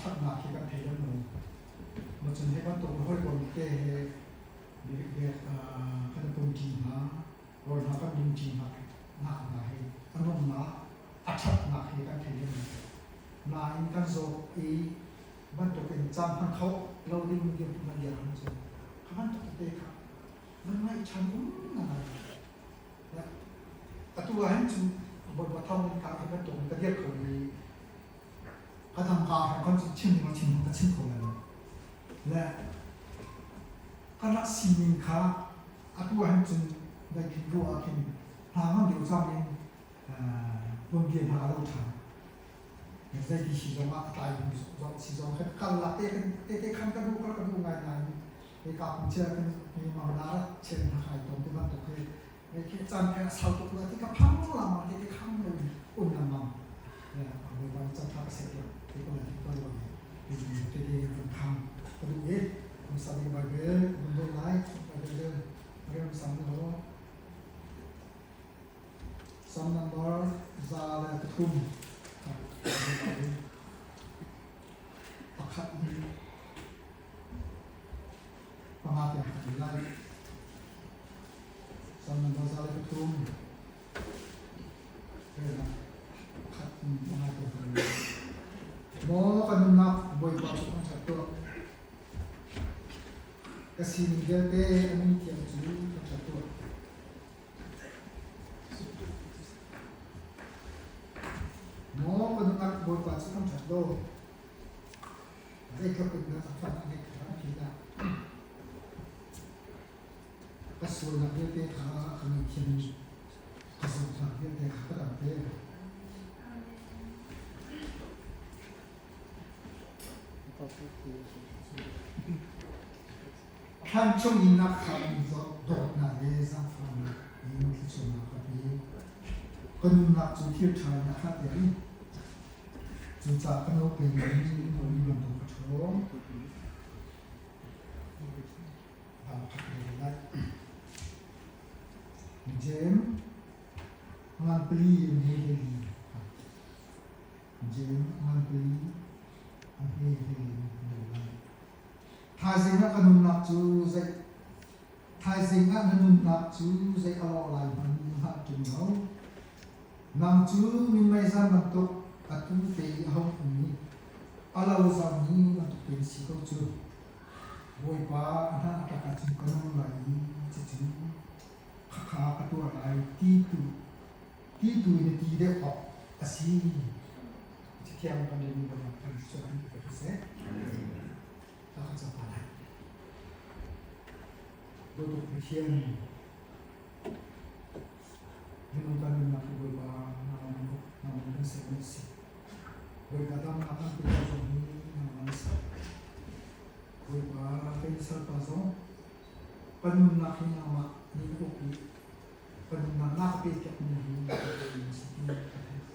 ṭhatnak hi kan thei lem lo. Macun hi bantuk hawikom te he kan i pumṭi hna, rawl hna kan dingṭi hna nak hna hi a nuamhnak, a ṭhatnak hi kan thei lem lo. Nain kan zawt i bantukin caan hman kho lo ding dirhmun an dir ahcun kha bantuk tete kha nan ngaihchan um ngai. Atu ah hin cun Bawipa thawng in ka hi bantuk in ka dir kho i ka tangka he kan chim ding chim ka chim kho lai lo. Le ka rak sining kha atu ah hin cun dai khin ruah ah khin hna ngam deuh cang in tuanbia hna a lo ṭhan. Zeiti si zong ah a tlai zong si zong kha kal la te te te khan ka duh ka duh ngai nain hika kum chia kan mimang na rak chen hna kai tom ti bantuk hi khi caan kha sau tuk la ti ka phang lama ti ti khang lo um lengmang le ban chan tha ka se ti ti ko la ti ko lo ni te te kan khang ka duh i kum sa ding Bible mun do lai Bible rem sam lo Psalm number 103 pakhat in panga tiang kan rel lai. Psalm number 103 relnak pakhat in panga tiang kan rel lai. Maw ka nunnak Bawipa cu thangṭhat tuah. Ka sining vialte a min thiang cu thangṭhat tuah. Maw ka nunnak Bawipa cu thangṭhat law, zeitluk in dah zaangfahnak a ngeih kha an philh dah. Ka sualnak vialte kha ka ngaihthiam i ka zawtnak vialte kha ka damter. Thlan chung in na khammi dawtnak le zaangfahnak in thluachuahnak ka pe. Ka nunnak cu thil ṭha in a khat i cucaah ka no peng i hmuhmi bantuk ka ṭhawng. Dang khat le lai. Jem ngan pali in he he li. Jem ngan pali an he he li lai. Thaizing ah ka nunnak cu zei thaizing ah na nunnak cu zei a lawh lai hmanh na hngalh ṭung lo. Nang cu minmei zan bantuk atu te i a hung um i a lo zangmi bantuk te na si ko cu. Bawipa a hna a tlak ahcun ka nung lai i cucu khakha ka tuah lai ti tu ti tu in na ti deuh awk a si. Cathiang kan relmi bantuk kan sual an ti ko seh. Ta kan cang lai. Dawtuk Pathian minung kan nunnak hi Bawipa nangmah nangmah kan ser mi si. Bawipa damnak kan pe zong hi nangmah na si. Bawipa kan salpa zong kan nunnak hi nangmah nih na uk i kan nunnak na ka pe piak mi hi na si ti ka theih.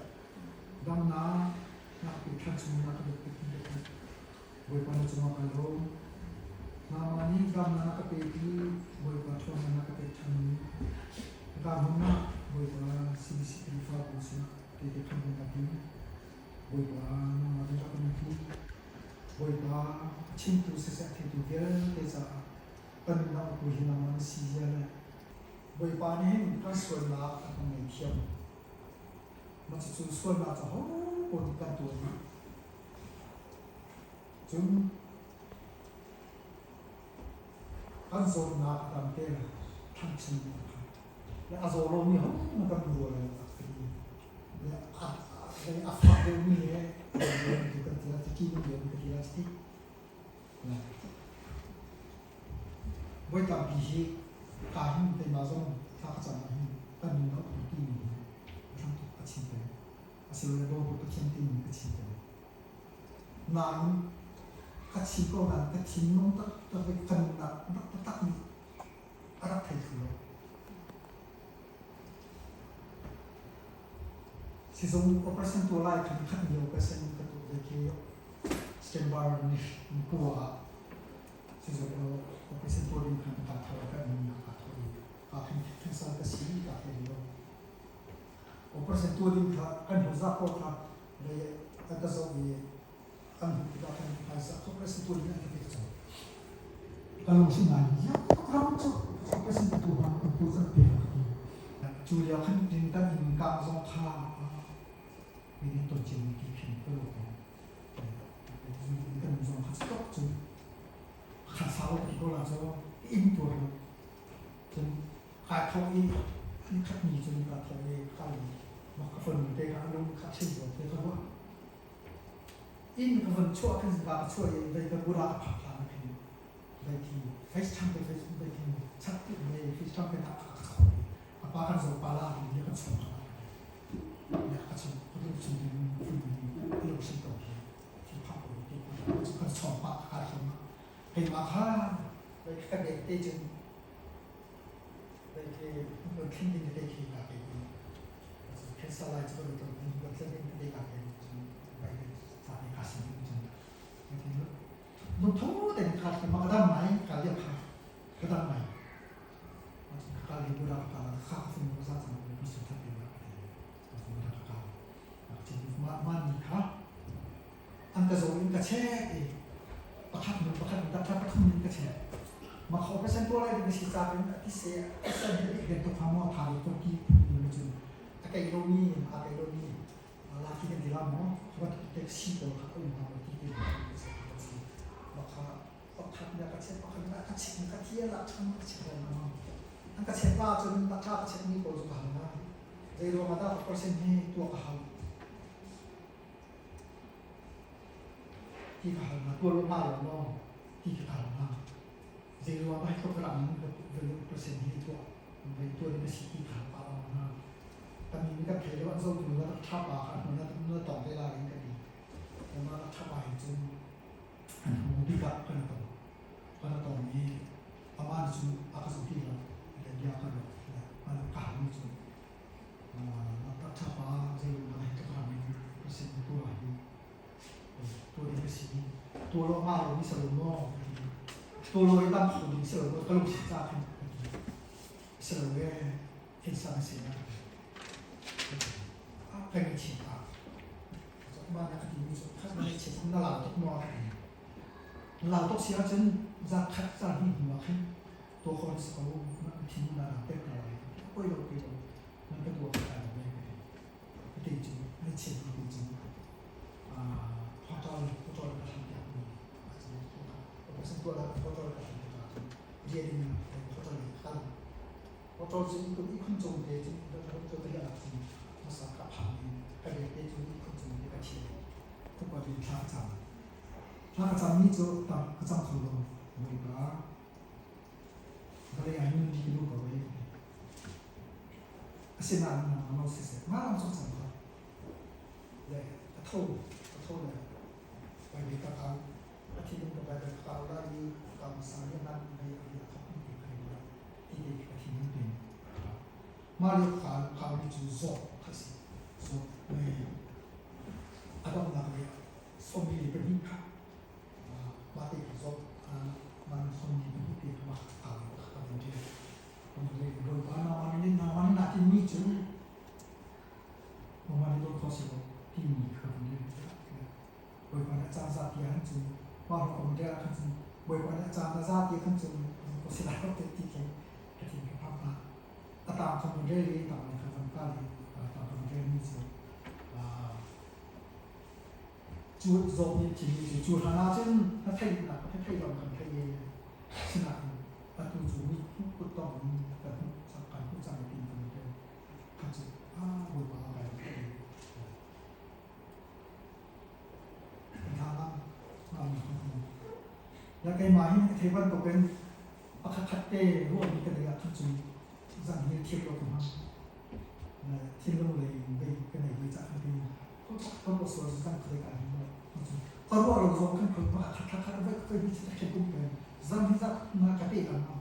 Damnak nak pe ṭhan chung na ka dawt tuk mi ka Bawipa na cungah ka lawm. Nangmah nih damnak na ka pek i Bawipa ṭhawnnak na ka pek ṭhan mi ka hmun ah Bawipa CBC Khrihfabu sinah tehte khan kan ka ding. Bawipa nangmah nih rak kan hmu. Bawipa a chimtu siseh a theitu vialte caah kan nunnak uku hi nangmah na si zia le Bawipa nih hin kan sualnak a kan ngaihthiam. Mah cucu sualnak cu ahopaoh nih kan tuah dih. Cun kan zawtnak a tam te thangchin a khat. Le a zaw lomi hohmanh kan rual lo a ti. Le a fak deuhmi he tu kan ti lai, ti kan ti lai ti. Voi tampi hi ka hin keimah zong thla ka cam ah hin kan nun a um timi hi a hram tuk a chim peng. Asilole Bawipa Pathian timi ka chim peng. Nain ka chim ko nain ka thinlung taktak le ka nunnak taktak nih a rak thei thlu lo. Sizung operation tuah lai khan khat ni operation ka tuah ve khi September ni kua ah sizung operation tuah ding khan ka tho ka nunnak ka tho i ka khin cancer ka si ka thei lo. Operation tuah ding kha kan hnu zak ko kha le an ka zoh i Kan hmuh tikah kan phaisa operation tuah ding an ka pek cang. Ka lungsi ngai ram cu operation ka tuah hna kan tu can pek ka ti. Cu lio khan tin kan inn kang zong kha mi nih ton cin ti khin ka ruat ko. Kan zong kha tok cu kha sau ti ko la cu inn tuar lo. Cun kai thawk i an khat ni cun ka thawk i ka kal i ka fanu te kha a lung kha chim ko te kha ruah. Inn ka von chuah khin zingka ka chuah i vei ka bura ka phak hlan ah khin vei thi FaceTime te vei thi chat ti mei FaceTime te ka ka khawh i a pa kan zo pa la ti ni kan chawng ka ya ka chim ka tu chim ding phun ni a lo sim ko hi thi phak ko ti kan chawng pa ka ka keimah kha vei ka dek te cun vei khi kan thlin ding te khi ka ke cancer lai cu kan kan thlin ding te ka ke vai sa te ka sin cun no tho te ka khi ma ka dam mai ka liap kha ka dam mai ka li bu ra ka kha ka fun za cang ko su tha pe ma ka ka ka ma ma ni kha an ka zo in ka chek i pakhat hnu pakhat in taktak pathum in ka chek. Ma kho percent tuah lai ding si ca in a ti se a sen hi dik den tuk ha maw tha tuk ti phun cun a kei lo mi a kei lo mi la ki kan ti la maw kha tek si pawl kha um ha ti ti ma kha pakhat na ka chek pakhat na ka chek ka thia la chang ka chek la ma an ka chek la cun ta ka chek mi pawl chu ka hal na zei ruang ah dah percent hi tuah ka hal Ti ka hal hna, tuah lo hna lo maw ti ka hal hna. Zei ruang ah hi tluk ram in percent hi tuah vei tuah ding a si ti ka hal pah lengmang hna. Kan min kan thei lo an zotu na rak ṭha pa kha na na tong te lai in ka ti. Na rak ṭha pa hin cun an hmu bik ah kan tong. Kan tong i amah nih cun a ka zoh ti lo. Le bia ka ruat. Le ka hal mi cu Ṭhapa zei ruang hi tluk ram in percent tuah hi tuah ding a si. Tuah lo ngah lomi si lo maw ka ti. Tuah lo i dam kho ding si lo maw ka lungthin ca khin ka ti. Si lo e thilsa na si na ka ti. Ka ngaihchia pah. Mah nih a ka timi cu khat na ngaihchiat na lau tuk maw a ka ti. Na lau tuk si ahcun zan khat zan hnih hnu ah khin tuah khawh an si ko na thin na rak pek hna lai poi lo pe lo nan ka tuah ka lai me ka ti cu na chiat ka ti cu hotel hotel ka hlam piak mi operation tuah la hotel ka hlam piak cu ria ding hotel kal hotel cu kun i khun cung te cu hotel te la cu masa ka phang ni ka bek te cu i khun cung te ka thian khupa tu thla ka cam thla ka cam mi cu tam ka cam kho lo moi ba Vawlei ah nun dih duh ko ei. Asinain nangmah lo siseh mah lawng cu cang ko. Le a tho, a tho le Baibal ka kau, a thinlung ka Baibal ka kau lai i ka kau hmasa i a mei a a thok ti ka hei ti te ka thinlung pin. Mah lio ka kau mi cu zawt kha si. Zawt mei a donghnak lei ah 42 kha Mah te kha zoh man sawmli pahnih te kha mah aa ka van ṭial. Bawipa nangmah nih nangmah nih naa tinhmi cu nangmah nih dawt khawh si lo timi kha van ṭial. Bawipa nih a caan zapi ah khan cun mah rak um ṭial ah khan cun Bawipa nih a caan a zapi ah khan cun ko si lai lo ti khi ka thin ka phak hna. A tang kha van rel i tang kha van kal i tang kha van rel mi cu Cu zawt nih thimi cu cu hlan ahcun na theihnak ka thei lo kan thei i sinain atu cu mi kut tong in kan hmuh kan hmuh cang i kan rel kha cu a Bawipa kai kan tha lang la keimah hin ka thei bantukin pakhat khat te ruahmi ka nei ah khan cun zan hi thiam lo ka hmang thinlung lei in bei ka nei ve cah kan ti kan sual zan kha ka hin ka ruah lo zong kan khoi ma khat khat khat vai vai bi chat khen kum pen zan hi za na ka pe kan ma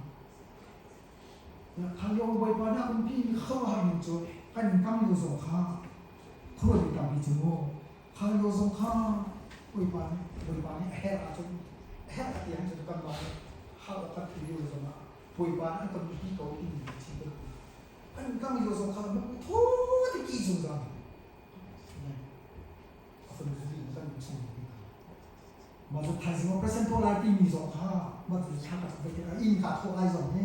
kha yo bai pa na um pi kho ha min chu kan kam lo zong kha khual ni tam bi chu mo kha lo zong kha oi pa ni oi pa ni a her a chun her a tiang chu kan ma ha ka thi yo zong a Bawipa nih an kan pi ko timi chim ka duh. An kang lio zong kha tho te ki zungzal. A fanu zuli kan chung. Mah cu thaizing operation tuah lai timi zong kha mah cu thla ka cam tikah inn kaa thawh lai zong hi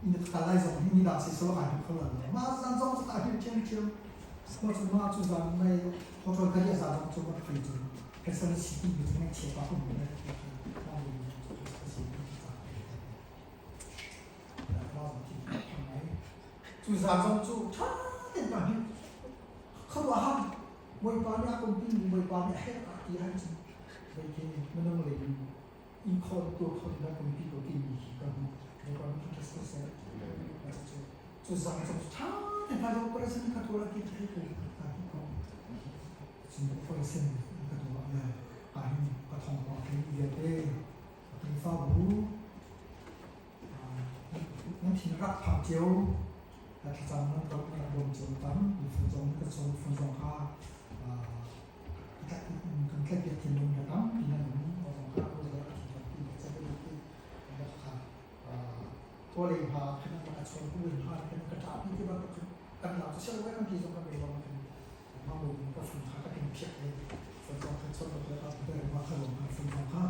inn ka kal lai zong hi midang si selaw kai hmu kho lai lo. Mah zan zong cu kaa hrilh ṭhiamṭhiam. Mah cu mah cu zan mei hotel ka riah zan zong cu mah thei cu cancer si timi cu ngaihchia pa ka hmu lai ti kha mah lu cu ka si ti ca Cu zan zong cu ṭha tein kaa hngilh. Khuaruahhar Bawipa nih a kan timi Bawipa nih a herh ah ti ahcun zeiti minung lei in in khawn tuah kho ding a kan ti ko timi hi ka hmuh. Bawipa nih thangṭhat ko seh. Cucu cu zan cu ṭha tein hmai operation ka tuah ti thei ko ka ti ko. Cun operation ka tuah le ka hin ka thong ko thei vialte Khrihfabu nan thin rak phang cio thlacam nan rak bawm cio tam phun zong ka chung phun zong kha kan tlaihpiak thinlung na tampi nan um zong kha ko le a thin tampi na chan ti kha tawlei hna khan ka chawn ku hna kan ka ṭah pi ti bantuk kan lam cu sel kan ti zong kan bei bang kan ma mu ka phun kha ka tin phiak i phun zong kha chawn ka ka ka ma kha zong kha phun zong kha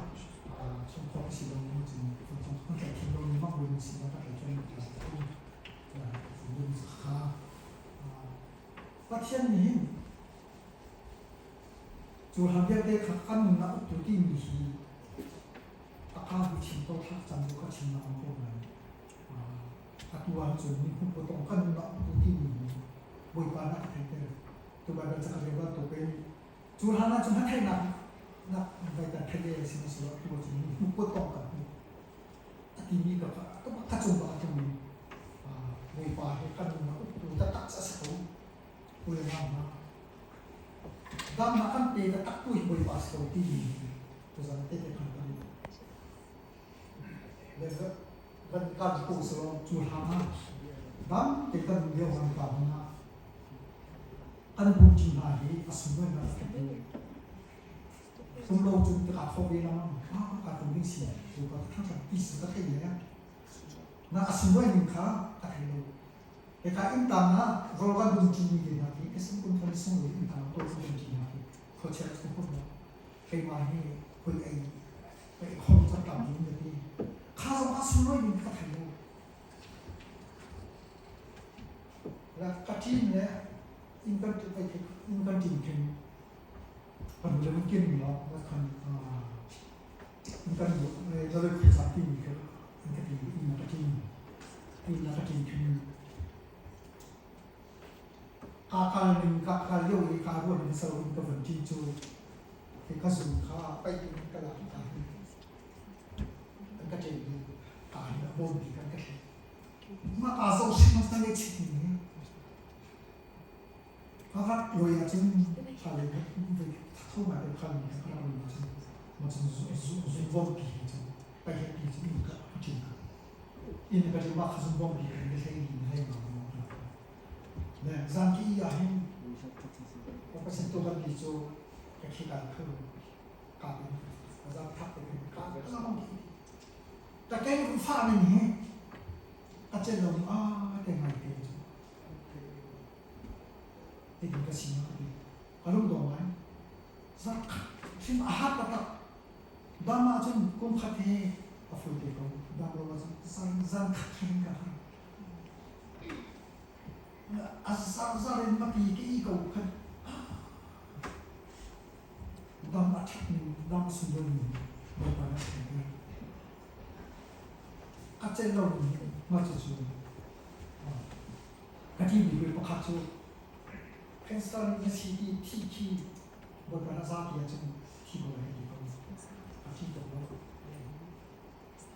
chung khok si lo mu cun phun zong kan tlaih thin lo ma bu si lo ka tlaih thin lo kha Pathian nih hin cu hlan vialte kha kan nunnak uktu timi hi a ka bu chim ko thlak cang bu ka chim na ko ngai atu ahcun mi hmu tong kan nunnak uktu timi hi Bawipa nih a ka theihter tu Baibal ca ka rel bantukin cu hlan ahcun na theihnak nak vai kan theih le sihmanhsehlaw atu ahcun mi hmu tong kan hmu a timi ka ka cung bak a tlung Bawipa hi kan nunnak uktu taktak a si ko ule nau hna damnak kan pe taktak tu hi Bawipa a si ko timi tuzan te te khan kan van kan ko selaw cu hlan ah dam te kan lio kan pa hna kan bumṭi hna hi a sunglawi ngai kum lo cun ka thawk ve lang ka tum ding si tu ka thang ti si ka thei le na a sunglawi ning kha ka thei lo Hika inn tang ah rawl kan dum ṭimi te hna khi ka sin kum thon sung in inn tang rawl kan dum ṭi hna khi khuachia cu hmun lo keimah hi hoi ei ei khom cang tam in ka ti kha zong a sunglawi ning ka thei lo la ka ṭin le inn kan inn kan ṭin khin kan le mun kin lo na khan in kan le le khucha ti mi kha in ka ti in ka ṭin in ka ṭin khin ka kal ning ka kal lio i ka ruah ning so in ka van ṭin cu ka zun kha paih in ka lak ka hi an ka ṭin i ka hi a bawm bi kan ka thli ma ka zo hrim ma le chit ning ka rak loi ahcun kha le tho ngai te kha ni ka rak loi ahcun ma cun zun bawm pi cun paih pi cun in ka ṭin ka in ka ṭin ma kha zun bawm pi kan hlei ni hlei ma le zan ki ah hin ka tu kan ti cu ka khi kan khu ka in zan thak te ka ka mong ki ta kei ru fa ning hi a chen lo a te ngai te cu ti ka si ma ka ti ka lung dong ngai zan hrim a hat tak dam ahcun kum khat he a foi te ko dam lo ahcun zan zan khat hin ka har a zar zar in mati ke i ko khan dam a ṭhat ning dam a sunglawi ning Bawipa nih a theihter a celh lo mi mah cucu ka ṭihmi bik pakhat cu cancer na si ti thi khi Bawipa nih a zapi ahcun thi ko lai ti ko a thi tuk lo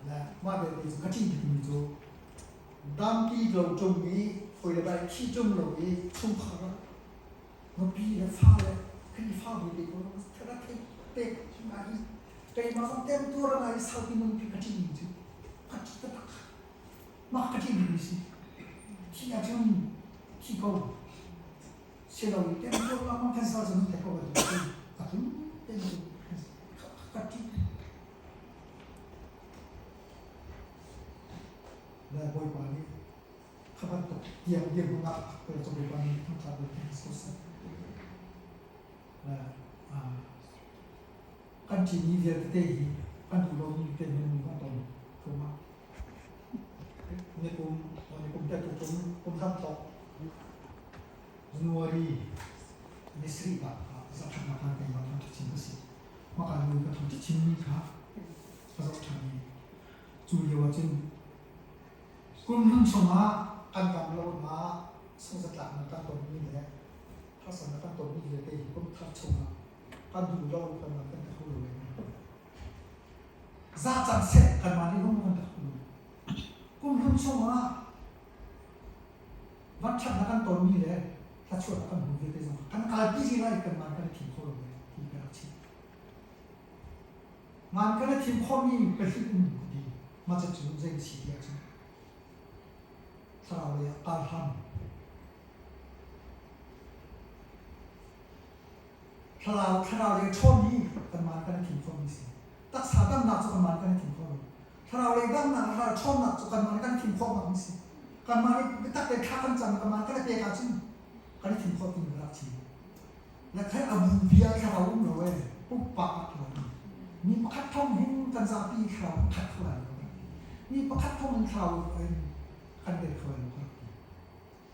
le mah belte cu ka ṭih bikmi cu dampi lo ṭung i hawi le bai thi ṭung lo i chungkhar ah nupi le fale kan i fa bu te ko thara thei pek ngai i keimah zong temtuar ngai i saupi nunpi ka ṭihmi cu ka ṭih taktak mah ka ṭihmi si thi ahcun thi ko silo i temtuar lengmang cancer cu nun te ko a tlung te ka ṭih le Bawipa nih kha bantuk tiang dirhmun ah a phakter cu Bawipa nih thangṭhat in sawseh. Le ka Kan ṭimi vialte hi kan duh lomi te minung kan ton thum ah nikum nikum te tu kum kum hram thok January ni sarih ah zarhkhatnak ah keimah thawngṭha chim ka si. Maka nu ka thawngṭha chimmi kha ka zoh ṭhan i cu lio ah cun kum hlun chungah kan dam lonak sungzatlaknak kan tonmi le harsatnak kan tonmi vialte hi kum thar chungah kan duh lo kan kan ti kho lo lai. Za cang seh kanmah nih lung kan ti kho lo. Kum hlun chungah vanṭhatnak kan tonmi le thluachuahnak kan hmuh vialte zong kan kalpi zi lai kanmah kan i thim kho lo lai ti ka rak chim. Ngan kan i thim khomi pahnih um ka ti. Mah cu zei si ti ahcun thlarau lei ah karhlan thlarau thlarau lei ṭhawn hi kanmah kan i thim khomi si. Taksa damnak cu kanmah kan i thim kho lo. Thlarau lei damnak thlarau ṭhawnnak cu kanmah kan i thim khawh bak mi si. Kanmah nih biatak le thla kan cam kanmah kan i pek ahcun kan i thim khawh timi ka rak chim. Le khai a bupi ah thlarau um lo ee pumpak ah thlarau um. Mi pakhat thong hin kan zapi thlarau kan khat kho lai lo. Mi pakhat thong in thlarau in kan tel kho lai lo ka rak ti.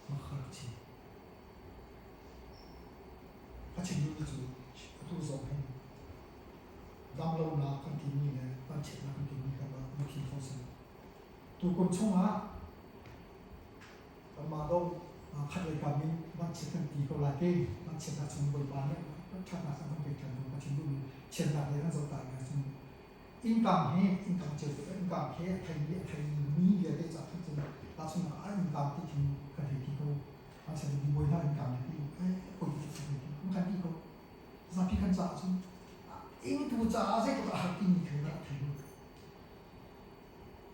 Mah ka rak chim. A chim duhmi cu atu zong hin damlonak kan timi le vanchiatnak kan timi kha na thim kho si. Tukum chungah kanmah dong khat lei kam in vanchiat kan ti ko lai te vanchiatnak chung Bawipa nih ṭhatnak kan kan pek ṭhan ko ka chim duhmi chiatnak lei kan zoh ta ahcun innkang hi innkang cio innkang he a theimi a theimi vialte ca khan cun tahchunhnak ah innkang ti khin kan hei ti ko Asal mi bawi hna innkang ti eh poi ti ti kan ti ko zapi kan caah cun ingtu caah zeitluk a har timi khi rak thei lu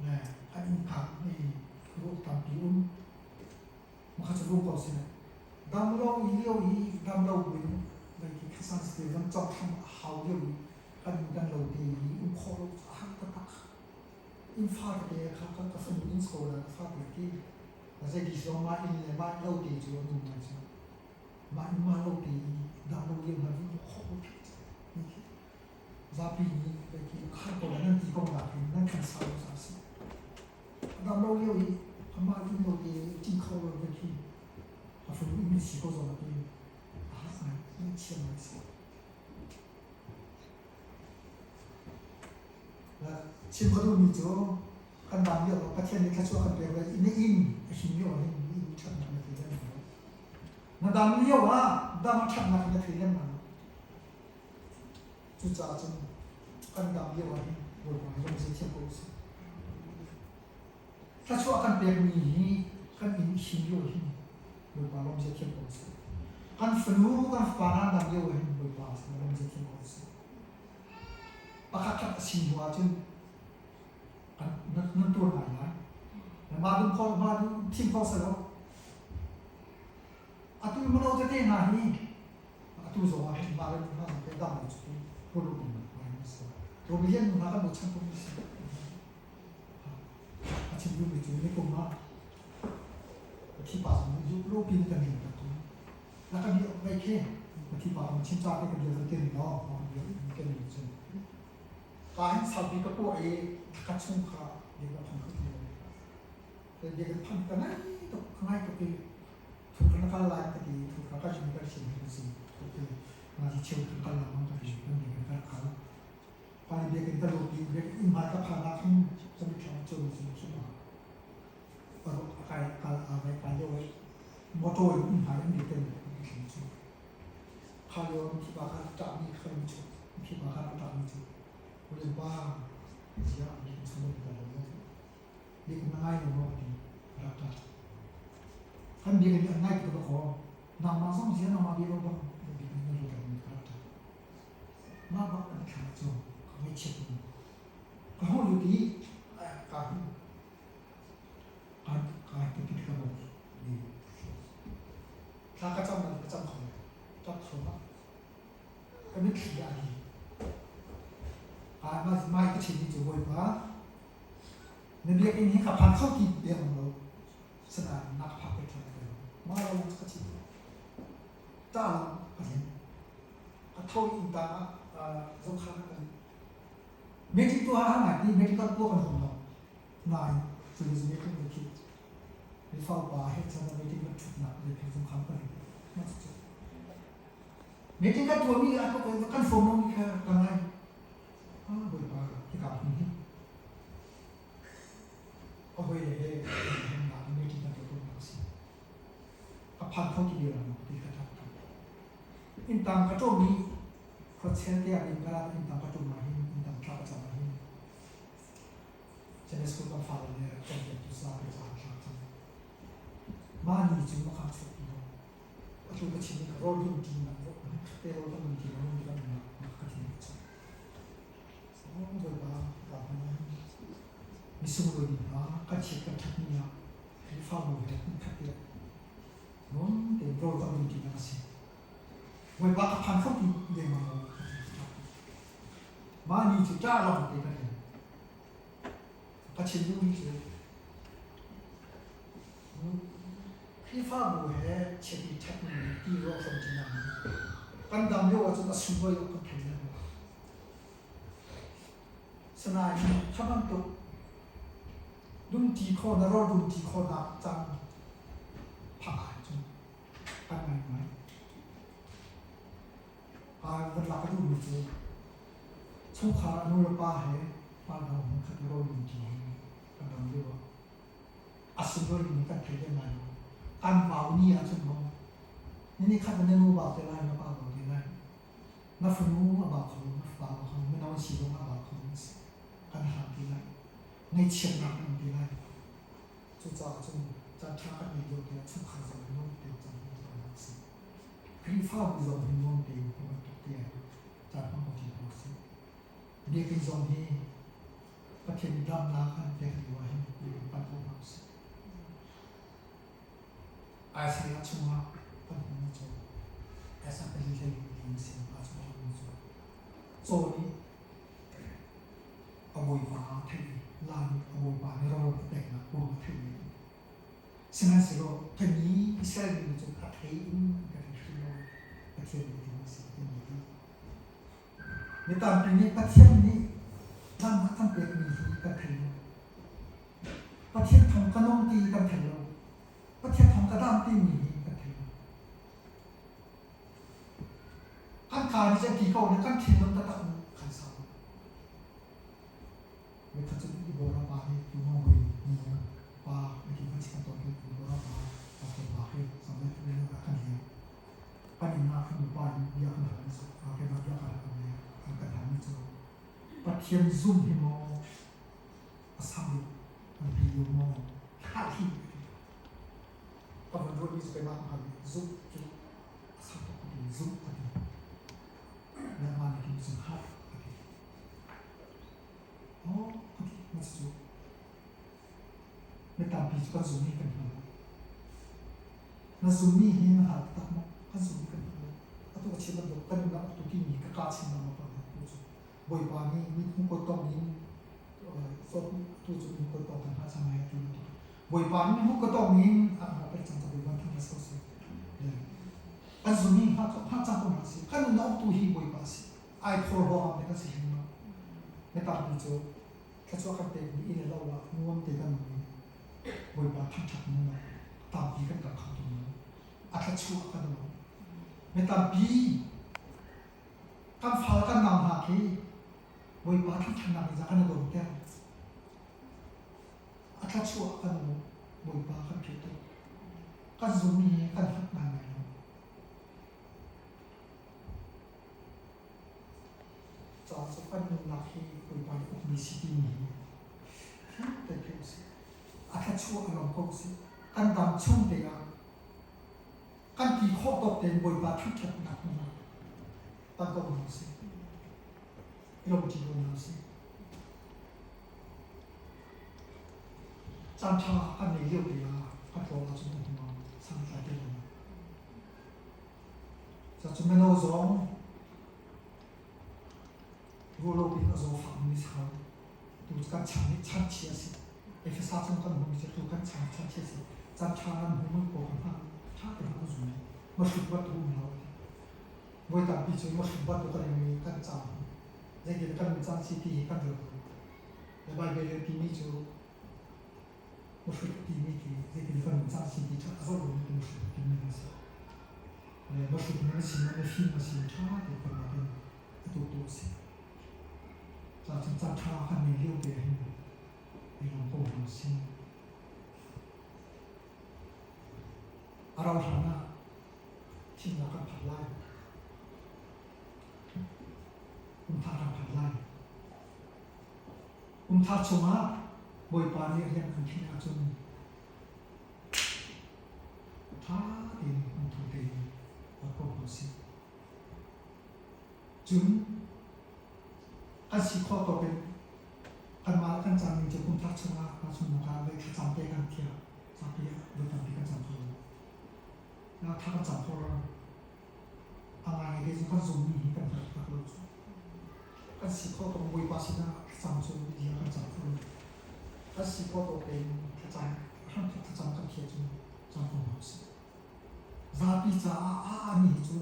ne an innkang i ruak tampi um makha cu rum ko si dam lo i lio i dam lo buin vai ki khasan ste zong chok tham hau lio i kan kan lo te i um khawh lo a har taktak in fa te kha kan ka fanu in so la ka fa te ki Zeiti zong mah inn le mah lo te cu an um lai cu. Mah inn mah lo te i dam lo lio hna vun khawh lo ni khi. Zapi nih khi khar ko nan ti ko nak in nan kan sau lo sa si. Dam lo lio i amah inn lo te ṭin kho lo ve khi a fanu inn si ko zong ti a har ngai ngai chia ngai si. Chim ka duhmi cu kan dam lio ah Pathian nih thluachuah kan pek lai i na inn a him lio ah hin na inn ṭhatnak na thei lengmang lo. Na dam lio ah dam a ṭhatnak na thei lengmang lo. Cucaah cun kan dam lio ah hin Bawipa hi lung thiam ko usih. Thluachuah kan pekmi hi kan inn a him lio hin Bawipa lawm zia thiam ko usih. Kan fanu kan fapa hna dam lio ah hin Bawipa lawm zia thiam ko usih. Pakhat khat a si hnu ahcun nan tuar ngai lai. Mah dum kho mah dum thim kho selaw atu mano tete hna hi atu zong ah hin mah le hna zong ke dam lo cu pulu in ngai an si. Robilian nu hna kan bochan tuk mi si. A chim duhmi cu ni kum ah thi pa zong nih lo pin kan ning tak tu. Na ka bia ngai khe na thi pa zong chim ca te ka bia zong te ni law bia kan ni cun. Ka hin saupi ka puah i ka chung kha bia ka phan kho ti lo. Bia kan phan ka ngai tuk ka ngai tuk i thu kan kal lai ka ti thu ka ka chim ka chim hi si thu te nga ji cheu kan kal lang ka ti kan bia kan kal. Pa nih biakinn ka lut i biakinn hmai ka phan ah khin camiṭha cu cu cu a kai kal aa vai kai lio i motor in inn hmai an ri ten cu kha lio thi pa kha ṭahmi kha mi cu thi pa kha ṭahmi cu ule pa zia biakinn chung ka lo biakinn na ngai lo maw ti rak ṭah kan biakinn an ngai tuk ka kho nangmah zong zia nangmah bia lo bang biakinn na lut ka rak ṭah Mah bak an thla cu ka ngaihchiat ning. Ka hung lut i ka hin ka ti ka bawk i thla ka cam ka cam kho ṭap thluahmah. Ka mitthli a di. Mai ka chim mi cu Bawipa na biakinn hi ka phan kho ti deng lo sinain na ka phak pek ṭhan ko. Mah lo ka chim. Ṭah lo ka hlim. A tho in tang ah zokhan ah ka lut. Meeting tuah a har ngai ti meeting kan tuah kan hum lo. Nain cu ni meeting kan khit. Mifa upa he chan meeting kan ṭhutnak le phei zung kham kan mah cucu. Meeting kan tuahmi ah kan form lomi kha ka ngai. Ah Bawipa hika hmun hi a hawi le he hemnak meeting kan tuah tawnnak a si. A phan kho ti bia lo ti kha ṭha. Inntang ka ṭawm i khuachel te ah inn inntang ka ṭum ahhin inntang thla ka cam ahhin Sunday school kan fale nih cawnpiaktu zapi ca an thlak cang. Mah ni cu a kha chuak ti lo. Atu ka chim i rawl dum ṭi nak te rawl kan dum ṭi lo kan um nak ka thin a chuak. Bawipa ka hman ahhin misunglawi mi hna kan chiat kan ṭhat ni ah Khrihfabu he hmunkhat te nuam tein rawl kan dum ṭi nak a si. Bawipa ka phan kho ti lengmang lo. Mah ni cu ṭah lawng te kan in. Ka chim duhmi cu Khrihfabu he chiat i ṭhatmi ti ruah hram ṭinak kan dam lio ahcun a sunglawi awk kan thei lai lo. Sinain kha bantuk dumṭi khawh na rawl dumṭi khawhnak caan phak ahcun kan ngaingai. Van lak a duhmi cu chungkhar a nu le pa he vanlawng hmunkhat i rawl dumṭi hi kan ram lio ah a sunglawi ning kan thei lem lai lo. Kan vau ni ahcun maw ni khat na nu bau te lai, na pa bau te lai, na fanu a bau kho, na fapa a bau kho, mino an si zong a bau kho mi si. Kan hlam ti lai. Ngaihchiatnak kan um ti lai. Cucaah cun caanṭha kan ngei lio tiah chungkhar zong hi nuam tein caan hman cio hna usih. Khrihfabu zong hi nuam tein hi bantuk te ah caan hmang ko ṭi hna usih. Biakinn zong hi Pathian nih damnak an pek lio ah hin biakinn panh ko hna usih. Isaiah chungah kan hmuhmi cu Isaiah pali hlei li sin ah chung hmuhmi cu caw nih a bawipa a theih i la nih a bawipa nih ro a peknak kuang a theih i sihmanhsehlaw kanni Israel mi nih cun a thei in kan thei hrim lo Pathian nih a ti si kan ti. Mi tampi nih Pathian nih lam a kan pekmi hi kan thei lo. Pathian thawng ka nung ti kan thei lo. Pathian thawng ka dam timi hi kan thei lo. Kan kaa nih cun ti ko nih kan thinlung taktak nih kan sau. Mikhat cu Deborah pa nih Tumawi nu pa a ti kan chim tawn i Deborah pa pastor pa he samle a kan liam. Kan inn ah kan nupa in bia kan hal cu keimah bia kan hal le an kan halmi cu Pathian zum hi maw a sang deuh an ti lo maw hlah hi a ti. Ka van ruahmi cu keimah ka hngal i zumh cu a sang tuk ka ti zumh ka ti. Nangmah nih hin cun hlah ka ti. Aw ka ti na cu mi tampi cu kan zum hi kan hngal lo. Na zummi hi na hngal taktak maw? Kan zum hi kan hngal lo. Atu ka chim bantuk kan nunnak atu timi ka kaa chim lengmang ko hna tu cu Bawipa nih mithmuh ko tong in zawt tu cu mithmuh ko tong kan hngah cang lai ti bantuk Bawipa nih mithmuh ko tong in a kan hngah pek cang ca Bawipa thang ko seh. Kan zummi hngah cang ko hna sih. Kan nunnak uktu hi Bawipa a si. Ai phor huam te kan si hrim lo. Mi tampi cu thluachuah kan pekmi inn le lo ah nuam te kan um i Bawipa thangṭhat nunnak tampi kan kal kho tung lo. A thluachuah kan um. Mi tampi kan fal kan nau hna khi Bawipa thangṭhatnak nih kan i lawmter. A thluachuah kan um. Bawipa kan philh tuk. Kan zummi hi kan hngalh ngaingai lo. Ca cu kan nunnak hi Bawipa nih ukmi si timi hi fiang tein theih usih. A thluachuah a lawm ko usih. Kan dam chung te ah kan ti khawh tawk tein Bawipa thangṭhatnak hmun ah tan ko hna usih. I lawmṭi ko hna usih. Caan ṭha kan nei lio te ah kan tlawn ahcun kan hnu ah santlai te lo. Cu mino zong ruahlo piin a zaw fakmi si ko. Tu kan chan nih chan chia a si. Efesa chung kan hmuhmi cu tu kan chan chan chia a si. Chan ṭha kan hmu mun pawl kan hmang. Ṭha tein kan zum. Mahrit bantuk um lo. Voi tampi cu mahrit bantuk kan i kan cam. Zeitin kan cang si ti hi kan ruat lo. Le Baibal le timi cu muhrut timi khi zeitin kan cang si ti ṭha a zoh lomi muhrut timi kan si. Le muhrut na si na fim na si ṭha te kan in a tu tu a si. Ca cun caan ṭha kan nei lio te hin ei lawm ko hna usih. A rau hlan ah thimnak kan phan lai. Umthar kan phan lai. Umthar chungah Bawipa nih rian kan khinh ahcun ṭha tein hmunthu tein ruat ko hna usih. Cun kan si khawh tawk in kanmah le kan caan ning cu kumthar chungah tahchunhnak ah voi thlacam te kan thiah zapi voi tampi kan cam kho lo. Thla kan cam kho lo. A ngai te cu kan zummi hi kan hngalh tak lo cu. Kan si khawh tawk Bawipa sinah thlacam cu bia kan cam kho lo. Kan si khawh tawk tein thlacam hramthok thlacam kan thiah cun cam ko hna usih. Zapi caah a ani cu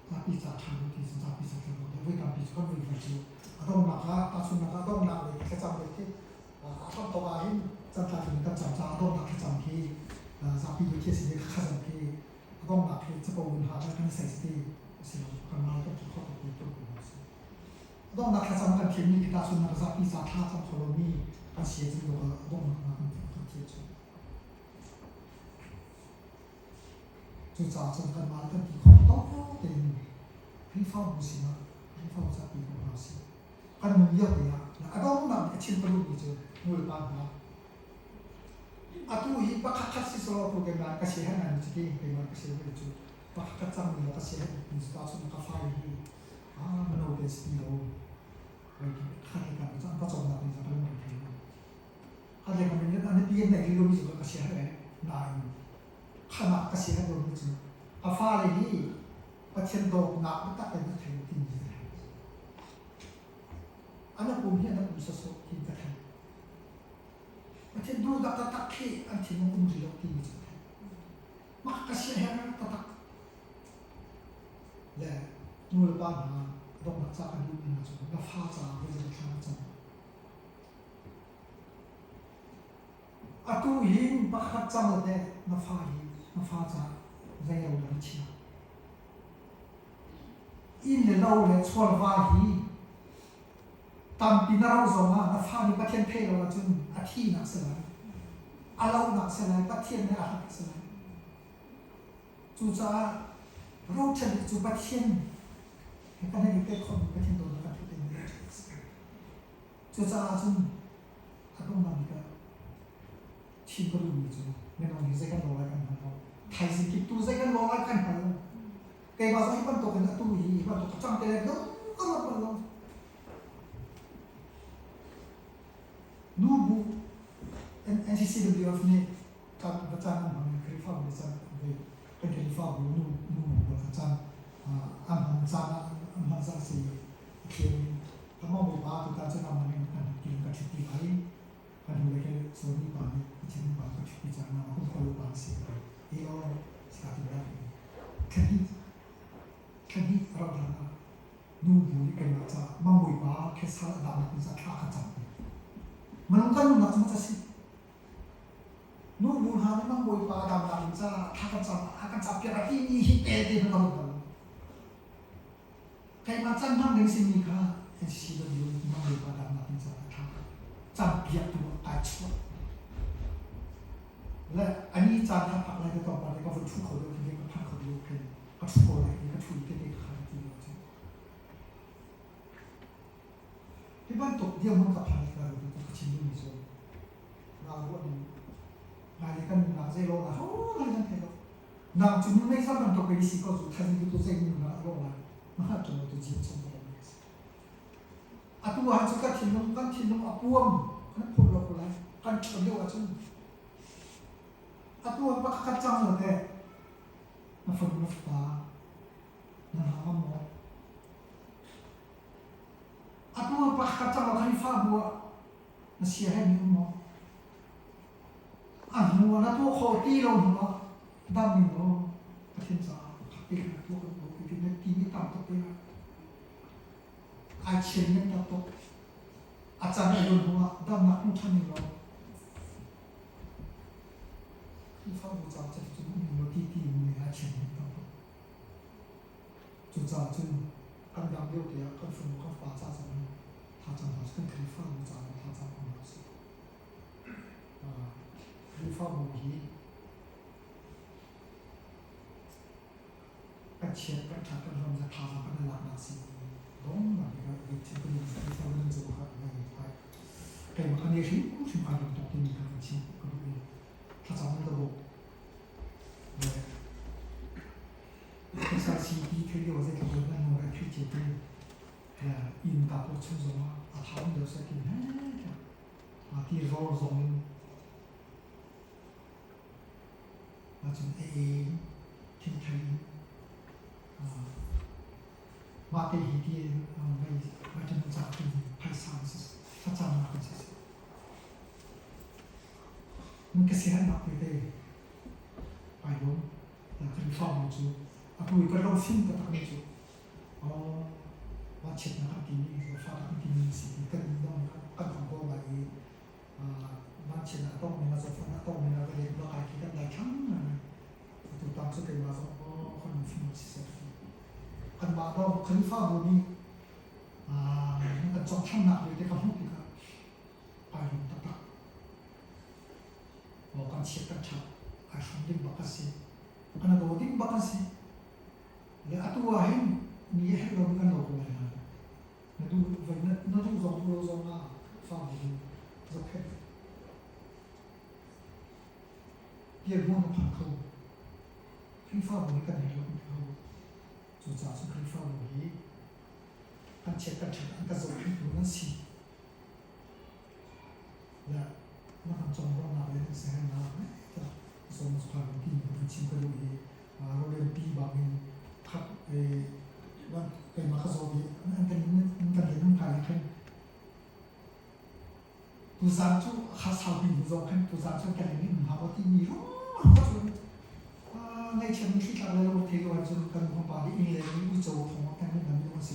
zapi ca ṭha lo ti cu zapi ca ṭha lo voi tampi cu kan vui cu a donghnak ah tahchunhnak ah a donghnak lei thlacam lei khi a hramthawk ah hin cantlak in kan cam caah a donghnak thlacam khi zapi tu khi a si i khakha zong khi a donghnak khi capo in ha kan i sai si ti a si lo kan ngai kan ti khawh tuk tu a si. A donghnak thlacam kan thiammi khi tahchunhnak zapi ca thla cam kho lomi kan si cun a donghnak kan thiam cu. Cucaah cun kanmah le kan ti khawh tawk tein Khrihfabu sinah Khrihfabu zapi ko hna usih. Kan nun lio te ah a donghnak nih a chim ka duhmi cu nulepa hna atu hi pakhat khat si selaw atu keimah ka si herh ngai cu ti keimah ka si herh cu pakhat khat cangmi ka si herh mi cu tahchun ka fai hi ah mano te si ti lo khat le kan cang ka cawmnak nih ka lung thei lo khat le kan an pi an nei lo mi cu ka si herh nain khanak ka si herh lo mi cu a fale hi Pathian dawtnak biatak in a thei timi ka thei. An a pum hi an a pum sawsawh ti ka thei. Pathian duhnak taktak khi an thinlung um rih lo timi cu ka thei. Mah ka siaherh taktak. Le nu le pa hna donghnak ca kan duhmi hna cu na fa caah zeizat thla na cam. Atu hin pakhat cang le na fa hi na fa caah zei lo na chia. Inn le lo le chawlva hi tampi na ro zongah na fa nih Pathian theih lo ahcun a thinak si lai. A lohnak si lai, Pathian nih a hlat si lai. Cucaah rochan cu Pathian he kan i pek khawhmi Pathian dawtnak kan theih dingmi a si. Cucaah cun a donghnak bik ah chim ka duhmi cu minung hi zei kan lawh lai kan hngal lo. Thaizing kip tu zei kan lawh lai kan hngal lo. Keimah zong hi bantuk in atu hi hi bantuk ka cang te lai lo ka ruat bal lo. Nu bu NCCWF nih kan va caan an hmang i Khrihfabu nih caan an ve. Kan Khrihfabu nu nu pawl kha caan an hman caan ah an hman caan si a thlir in Amah Bawipa tutan cu nangmah nih kan inn ka ṭhutpi lai i kan hnu le ke Sony pa nih Pathian pa ka ṭhutpi cang nangmah kum khualu pa na si ka ti. Hi aw sika ti lai. Thlahnih thlahnih a rauh hlan ah nu bu nih keimah caah Mang Bawipa khesal a damnak ding caah thla ka cam. Minung kan nunnak cu maw si? Nu bu hna nih Mang Bawipa a damnak ding caah thla kan cam a kan campiak a timi hi pelte hmanh ka ruat bal lo. Keimah can hmang ding simi kha NCCW Mang Bawipa damnak ding caah thla campiaktu ah kai chuah. Le ani caan kha phak lai ka tlawmpal te ka vun ṭhu kho deuh khi ka phan kho deuh khin ka ṭhu ko lai ka ṭhu te te kha ti lo cu. Hi bantuk dirhmun ka phan ka ru ka chim duhmi cu nga ruah ning ngai le kan nunnak zei lo na ho lai nan thei lo. Nang cu nu mei zam bantuk pei si ko cu thaizing tu zei nu na lo lai na hngalh ṭung lo tu jin chung ka Atu ah cu kan thinlung kan thinlung a puam kan phur lo ko lai kan ṭhawn lio ahcun atu ah pakhat khat cang lo teh na fanu na fapa na hna ngam maw atu ah pakhat khat cang lo Khrihfabu ah na sia he mi um maw A hnu ah na tuah khawh ti lo hnu ah dam ning law Pathian caah khat te khan tuah kan tuah ti na ti mi tam tuk te lai. Ai chian men taktak. A caan a luan hnuah damnak hmu ṭhan ning law Khrihfabu caah cuticun um ning law ti ti in ai chian men taktak. Cucaah cun kan dam lio te ah kan fanu kan fapa ca zong in thlacam hna sih, kan Khrihfabu ca in thlacam hna sih. Khrihfabu hi kan chiat kan ṭhat kan ram le thazaang kan i laknak si dongnak bik ah thil kan Khrihfabu nan cung ah ngai ngai keimah kan i hrimhrim kai lawm tuk timi kha kan chim ka duh i thlacam nan ka bawmh. SRCP thei lio zeitluk in nan nawl a thli cia ti inn ka paw chung zong ah a tha um deuh seh ti he ti rawl zong in ahcun a ei thil thei in mah te hi ti mei vitamin ca ti phaisa an si thlacamnak an si. Ka siaherhnak tete ai lawm. Khrihfabu cu atu i ka lungfim taktakmi cu vanchiatnak kan timi zawtfahnak kan timi si ti kan dong kan hong ko lai i vanchiatnak a tongmi hna zawtfahnak a tongmi hna va len va kai khi kan daithlang ngai. Atu tam cu keimah zong kan lungfim siseh kanmah dong Khrihfabu nih kan cawhthlannak vialte ka hmuh tikah ai lawm taktak. Maw kan chiat kan ṭhat ai hrawm ding bak a si. Kan daw ding bak a si. Le atu ah hin mi a herh lomi kan lo ko lai hna. Na duh voi na, na duh zong duh lo zong ah fa bu zohkhenh. Dirhmun na phan kho. Khrihfabu hi kan herh lo kho. Cucaah cun Khrihfabu hi kan chiat kan ṭhat an kan zohkhenhtu nan si. Le na kan conglawmhnak le nan siaherhnak tiah sawm sukha kan ti kan chim ka duh i Rolenpi bangin khat keimah ka zaw i an kan kan le nung kai khan tuzaan cu kha saupi hnu zong khan tuzaan cu kan in um hau ti mi ro cun ngaihchiat thli tlak le lo thei lo cun kan pa nih inn le uico thong kan min an si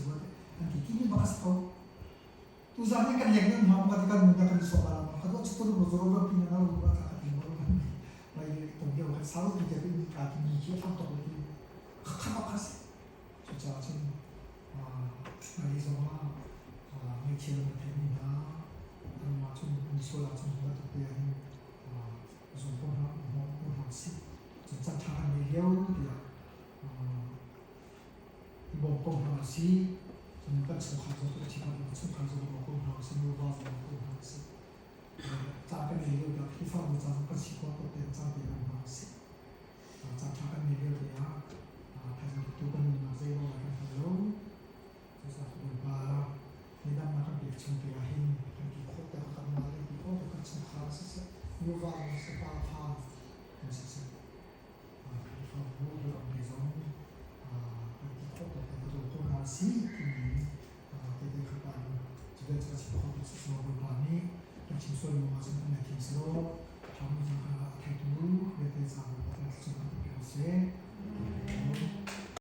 an ti ti mi bak a si ko. Tuzaan hi kan leng nan hmang ma ti kan nun kan sawm ala ma ka chu tu zoro ro pi na ro ba ka ti mo kan mai tong yo kan sau ti te in ka ti mi khi tham tok ti kha ba khas chu cha chin a mai zo ma mai chian ma the ni na an ma chun ni so la chun ba tu te hin zong ko na mo ko na si chu cha tha kan nei leo ti a bawm ko hna usih. Cun kan chungkhar zong kan ṭhi kan chungkhar zong bawm ko hna usih, nuva zong bawm ko hna usih. Caan kan ngei lio tiah Khrihfabu ca zong kan si khawh tuk tiah caan pe ko hna usih. Caan ṭha kan ngei lio tiah thaizing tu kan nunnak zeiruang ah kan hngal lo. Cucaah Bawipa nih damnak kan pek chung te ah hin kan ti khawh tiah kan mah le ti khawh kan chungkhar siseh, nuva zong siseh, pa fa kan siseh. Khrihfabu biakammi zong kan ti khawh tawk in ka daw ko hna sih timi tehte khat ah in cu vialte ka chim khawh tuk si Bawipa nih kan chim sual mi ahcun kan ngaihthiam selaw ṭhami zong kha a theitu vialte ca Bawipa kan thlacam kan pe ko seh.